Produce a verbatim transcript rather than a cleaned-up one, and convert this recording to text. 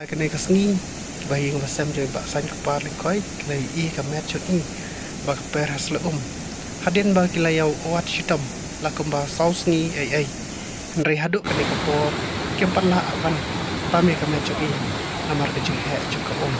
Kane ka sngi, ki bahaïing bahasem jong i Bah Saiñ Kpar Lyngkhoi ki la ïohi ka met jong i ba ka per ha sleuum. Hadien ba ki la ïa wad shitom la kumba saw sngi ei ei, hynrei haduh kane ka por kim pat lah ban tam ïa ka met jong i namar ka jingheh jong ka um.